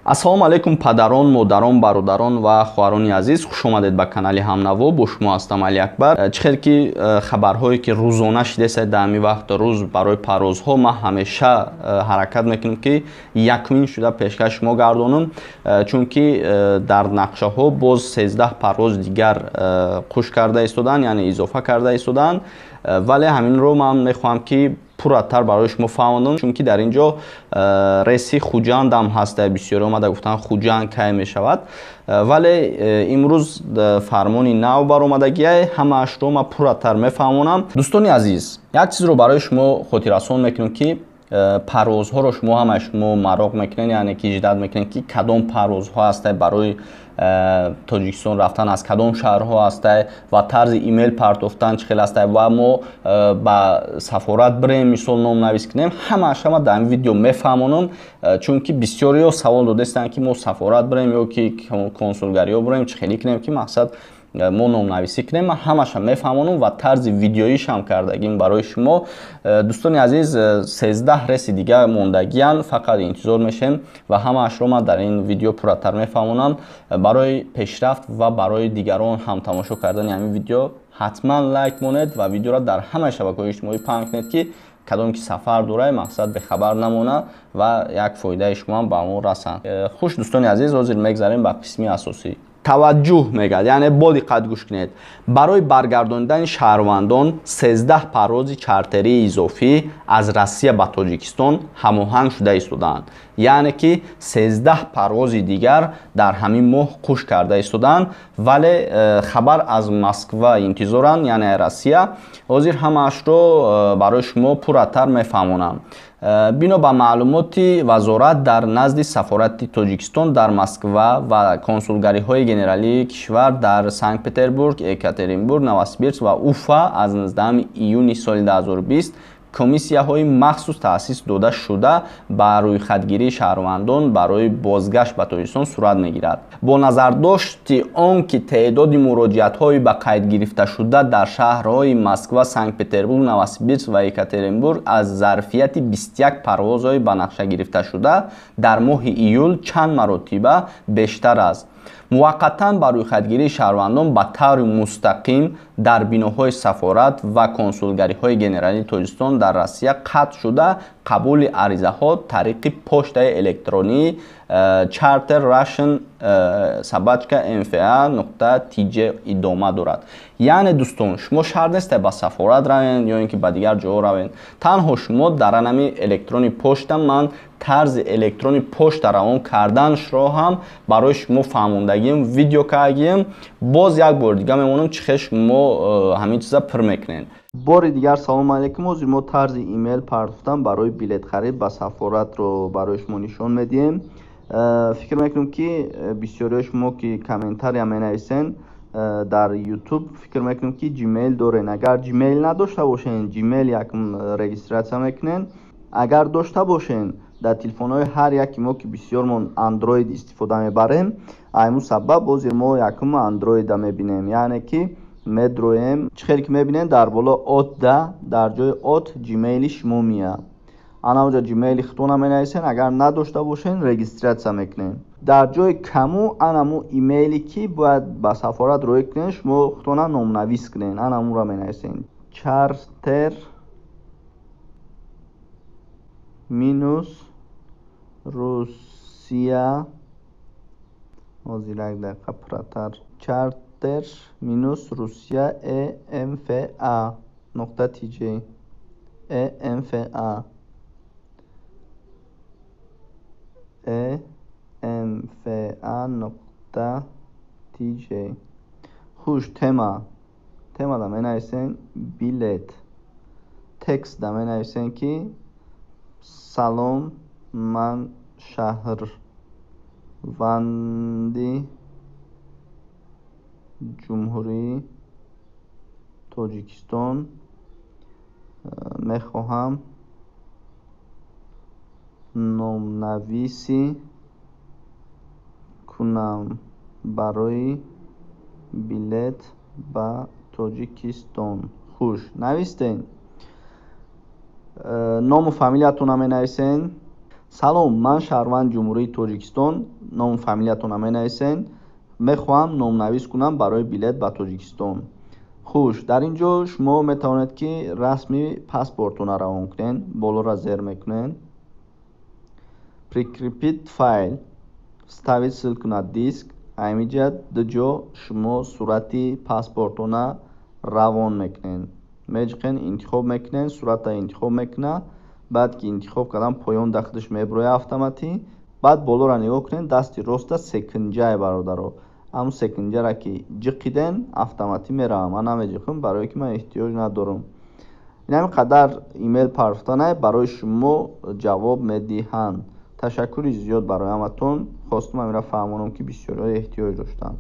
Ассалому алайкум, падарон, модарон, бародарон ва хоҳарони азиз, хуш омадед ба канали Ҳамнаво. Бо шумо ҳастам Али Акбар. Чӣ хел ки хабарҳое ки рӯзона шидесад дар ҳамин вақт рӯз барои парвозҳо, ман ҳамеша ҳаракат мекунам, ки якумин шуда пешкаш шумо гардонам, чунки дар нақшаҳо боз 13 парвоз дигар қуш карда истоданд, яъне изофа карда истоданд. Вале ҳаминро ман мехоҳам, ки пурратар барои шумо фаҳмонам, чунки дар ин ҷо рейси Хуҷандам ҳаста. Бисёре омада гуфтанд, Хуҷанд кай мешавад, вале имрӯз фармони нав баромадагиай, ҳамаашро ман пурратар мефаҳмонам. Дӯстони азиз, як чизро барои шумо хотиррасон мекунам, ки парвозҳоро шумо ҳамаи шумо мароқ мекунед, яъне ки ждать мекунед, ки кадом парвозҳо ҳастай барои Тоҷикистон рафтан, аз кадом шаҳрҳо ҳастай ва тарзи имейл партофтан чӣ хел ҳастай ва мо ба сафорат бирем, мисол, номнавис кунем. Ҳамааш ҳама дар ин видео мефаҳмонам, чунки бисёриҳо савол додастанд, ки мо сафорат бирем ё ки консулгариҳо бирем, чӣ хелӣ кунем, ки мақсад мо номнависӣ кунем. Ман ҳамаша мефаҳмонам ва тарзи видеоишам кардагим барои шумо. Дӯстони азиз, 13 рейси дигар мондагиян, фақат интизор мешем ва ҳамаашро ман дар ин видео пурратар мефаҳмонам. Барои пешрафт ва барои дигарон ҳам тамошо кардани ҳамин видео ҳатман лайк монед ва видеоро дар ҳамаи шабакаҳои иҷтимоӣ паҳн кунед, ки кадом ки сафар дорай, мақсад, бехабар намона ва як фоидаи шумо ҳам ба мо расанд. Хуш, дӯстони азиз, ҳозир мегзарем ба қисми асосӣ. Таваҷҷӯҳ мегӯяд, яъне бо диққат гӯш кунед. Барои баргардонидани шаҳрвандон 13 парвози чартерии изофӣ аз Россия ба Тоҷикистон ҳамоҳанг шуда истодаанд, яъне ки 13 парвози дигар дар ҳамин моҳ қуш карда истодаанд, вале хабар аз Москва интизоранд, яъне Россия. Ҳозир ҳамаашро барои шумо пурратар мефаҳмонам. Бино ба маълумоти вазорат, дар назди сафорати Тоҷикистон дар Москва ва консулгариҳои генералии кишвар дар Санкт Петербург, Екатеринбург, Новосибирск ва Уфа аз 19 июни соли 2020 комиссияҳои махсус таъсис дода шуда, ба рӯйхатгирии шаҳрвандон барои бозгашт ба Тоҷикистон сурат мегирад. Бо назардошти он ки теъдоди муроҷиатҳои ба қайд гирифташуда дар шаҳрҳои Москва, Санкт Петербург, Новосибирск ва Екатеринбург аз зарфияти 21 парвозҳои ба нақша гирифташуда дар моҳи июл чанд маротиба бештар аст, муваққатан ба рӯйхатгирии шаҳрвандон ба таври мустақим дар биноҳои сафорат ва консулгариҳои генералии Тоҷикистон дар Россия қатъ шуда, қабули аризаҳо тариқи поштаи электронии charterrussian@mfa.tj идома дорад. Яъне, дӯстон, шумо шарт несте ба сафорат равен ё ин ки ба дигар ҷоҳо равен, танҳо шумо дар анами электрони пошта, ман тарзи электрони пошта равон карданашро ҳам барои шумо фаҳмондагием, видео кардагием. Боз як бори дига мемонам, чӣ хел шумо ҳамин чиза пур мекунед. Бори дигар салому алайкум. Ҳозир мо тарзи имейл партофтан барои билетхарид ба сафоратро барои шумо нишон медиҳем. Фикр мекунам, ки бисёриҳои шумо, ки комментария менависен дар YouTube, фикр мекунам, ки Gmail дорен. Агар Gmail надошта бошен, Gmail якм регистрация мекунен. Агар дошта бошен, дар телефонҳои ҳар яки мо, ки бисёрмон Android истифода мебарем, айму сабаб ҳозир мо якум Android-а мебинем, яъне ки медроем. Чӣ хеле ки мебинем, дар боло от да, дар ҷои от Gmail-и шумо меяд. Ана онҷо Gmail-и худтона менависен. Агар надошта бошен, регистрация мекунем. Дар ҷои кому анаму имейле ки бояд ба сафорат роӣ кунен, шумо худтона номнавис кунен, анамуро менависен: charter минус Русия. Ҳозир, як дақиқа, пурратар: charter-Русия emfa.tj, emfa, emfa.tj. Хуш, тема, темада менависен билет, текстда менависен, ки салом, ман шаҳрванди Ҷумҳурии Тоҷикистон мехоҳам номнависӣ кунам барои билет ба Тоҷикистон. Хуш, навистен, ному фамилиятонро менависен. Салом, ман шаҳрванди Ҷумҳурии Тоҷикистон, ному фамилиятонро менависен, мехоҳам номнавис кунам барои билет ба Тоҷикистон. Хуш, дар ин ҷо шумо метавонед, ки расми паспортона равон кунед, болоро зер мекунед, «Прикрепить файл», «Вставить ссылку на диск». Ҳаминҷа ду ҷо шумо сурати паспортона равон мекунед, меҷиқен, интихоб мекунед, сурата интихоб мекунад. Баъд ки интихоб кардам, поён дахлиш мебирояд автоматӣ. Баъд болоро нигоҳ кунед, дасти роста секинҷае, бародаро, ҳамун секинҷаро ки ҷиқиден, автоматӣ меравам. Ман намеҷиқам, барое ки ман эҳтиёҷ надорам. Ин ҳамин қадар имейл партофтанае, барои шумо ҷавоб медиҳанд. Ташаккури зиёд барои ҳаматон. Хостум ҳаминро фаҳмонам, ки бисёриҳо эҳтиёҷ доштанд.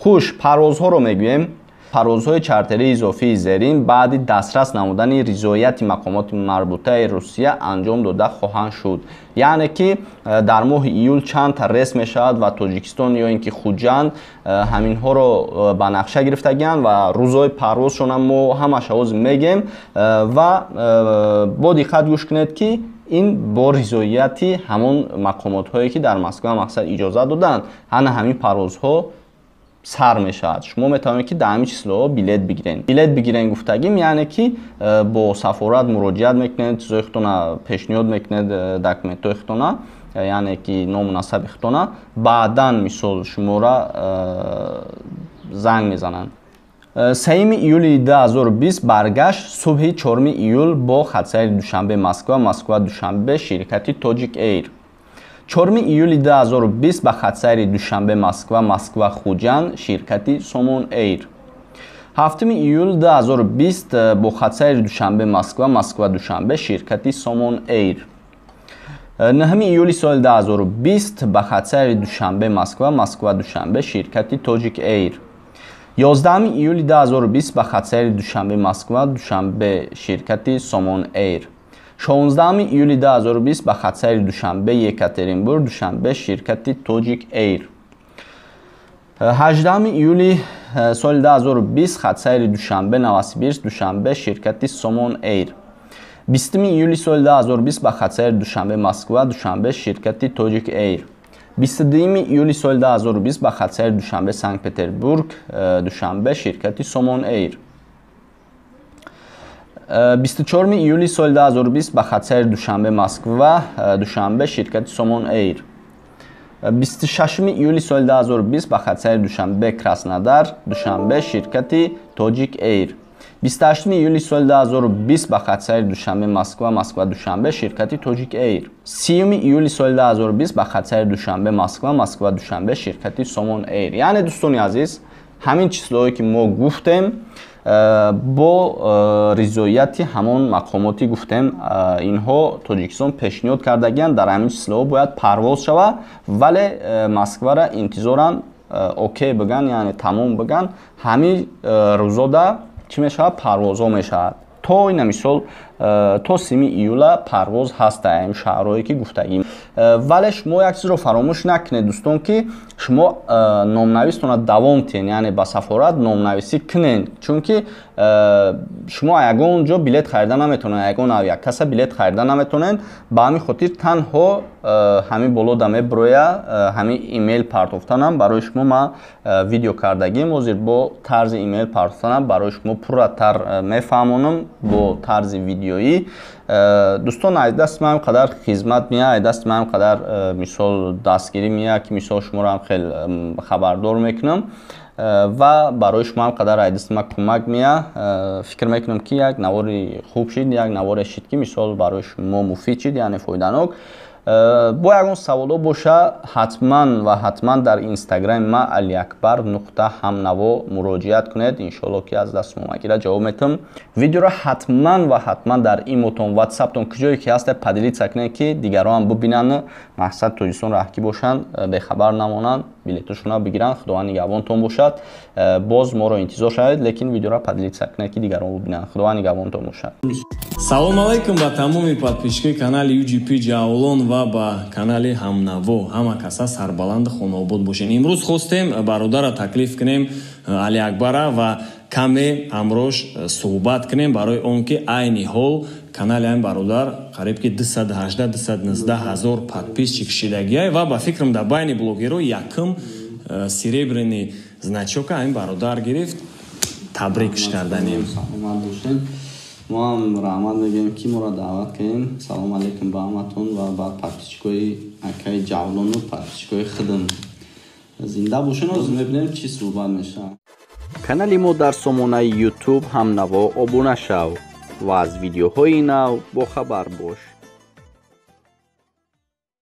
Хуш, парвозҳоро мегӯем. Парвозҳои чартерии изофии зерин баъди дастрас намудани ризояти мақомоти марбутаи Русия анҷом дода хоҳанд шуд. Яъне ки дар моҳи июл чандта рейс мешавад ва Тоҷикистон ё ин ки Хуҷанд, ҳаминҳоро ба нақша гирифтагианд ва рӯзҳои парвозшонам мо ҳамаша ҳозир мегем. Ва бо диққат гӯш кунед, ки ин бо ризоияти ҳамон мақомотҳое, ки дар Москва, мақсад, иҷозат доданд, ана ҳамин парвозҳо сар мешавад. Шумо метавонед, ки дар ҳамин числоҳо билет бигирен. Билет бигирен гуфтагим, яъне ки бо сафорат муроҷиат мекунед, чизои худтона пешниҳод мекунед, документҳои худтона, яъне ки ному насаби худтона. Баъдан, мисол, шуморо занг мезананд. 3 июли 2020, баргашт субҳи 4 июл бо хатсайри Душанбе Москва, Москва Душанбе, ширкати Тоҷик Эйр. 4 июли 2020 ба хатсайри Душанбе Москва, Москва Хуҷанд, ширкати Сомон Эйр. 7 июл 2020 бо хатсайри Душанбе Москва, Москва Душанбе, ширкати Сомон Эйр. 9 июли соли 2020 ба хатсайри Душанбе Москва, Москва Душанбе, ширкати Тоҷик Эйр. 11 июли 2020 ба хатсайри Душанбе Москва, Душанбе, ширкати Сомон Эйр. 16 июли 2020 ба хатсайри Душанбе Екатеринбург, Душанбе, ширкати Тоҷик Эйр. 18 июли соли 2020 хатсайри Душанбе Новосибирск, Душанбе, ширкати Сомон Эйр. 20 июли соли 2020 ба хатсайри Душанбе Москва, Душанбе, ширкати Тоҷик Эйр. 22 июли соли 2020 ба хатсайри Душанбе Санкт Петербург, Душанбе, ширкати Сомон Эйр. 24 июли соли 2020 ба хатсайри Душанбе Москва, Душанбе, ширкати Сомон Эйр. 26 июли соли 2020 ба хатсайри Душанбе Краснодар, Душанбе, ширкати Тоҷик Эйр. 28 июли соли 2020 ба хатсайри Душанбе Москва, Москва Душанбе, ширкати Тоҷик Эйр. 30 июли соли 2020 ба хатсайри Душанбе Москва, Москва Душанбе, ширкати Сомон Эйр. Яъне, дӯстони азиз, ҳамин числоҳое, ки мо гуфтем, бо ризояти ҳамон мақомотӣ гуфтем, инҳо Тоҷикистон пешниҳод кардагианд, дар ҳамин числоҳо бояд парвоз шавад, вале Москвара интизоранд, окей биган, яъне тамом биган. Ҳамин рӯзода чӣ мешавад? Парвозҳо мешавад. То ина, мисол, то 30 июла парвоз ҳаста ин шаҳрҳое, ки гуфтагим. Вале шумо як чизро фаромӯш накунед, дӯстон, ки шумо номнавистона давом тиҳен, яъне ба сафорат номнависӣ кунед, чунки шумо ягон ҷо билет харида наметавонед, ягон авиакасса билет харида наметавонед. Ба ҳамин хотир танҳо ҳамин болода мебироя, ҳамин имейл партофтанам барои шумо ман видео кардагим. Ҳозир бо тарзи имейл партофтанам барои шумо пурратар мефаҳмонам бо тарзи видеоӣ. Дӯстон, аз дасти ман қадар хизмат меяд, аз дасти ман қадар, мисол, дастгирӣ меяд, ки, мисол, шуморо ҳам хел хабардор мекунам ва барои шумо ҳам қадар аз дасти ман кӯмак меяд. Фикр мекунам, ки як навори хуб шид, як наворе шид, ки, мисол, барои шумо муфид шид, яъне фоиданок. Бо ягон саволо боша, ҳатман ва ҳатман дар инстаграми ман Алиакбар.ҳамнаво муроҷиат кунед. Иншоалло, ки аз дасти момагира ҷавоб метам. Видеоро ҳатман ва ҳатман дар имотон, ватсаптон, куҷое ки ҳаста, поделиться кунед, ки дигарон ҳам бубинанд. Мақсад, Тоҷикистон раҳкӣ бошанд, бехабар намонанд, билетошонро бигиранд. Худованд нигаҳбонтон бошад. Боз моро интизор шавед, лекин видеоро поделиться кунед, ки дигарон бубинанд. Худованд нигаҳбонтон бошад. Салом алайкум ба тамоми подписчикои канали UGP Ҷавлон ва ба канали Ҳамнаво. Ҳама каса сарбаланду хонаобод бошен. Имрӯз хостем бародара таклиф кунем, Алиакбара, ва каме ҳамроҳш суҳбат кунем, барои он ки айни ҳол Канали ҳамин бародар қариб ки 218-219 ҳазор подписчик шидагиай ва ба фикрам, дар байни блогерҳо якум серебряный значока ҳамин бародар гирифт. Табрикш карданем. Саломат бошед. Мо ҳам раҳмат мегӯем, ки моро даъват кардем. Салом алейкум ба ҳаматон ва ба подписчикои акаи Ҷавлону подписчикои худам. Зинда бошен. Ҳозир мебинем, чӣ суҳбат мешавад. Канали мо дар сомонаи Ютуб «Ҳамнаво» обуна шав ва аз видеоҳои нав бохабар бош.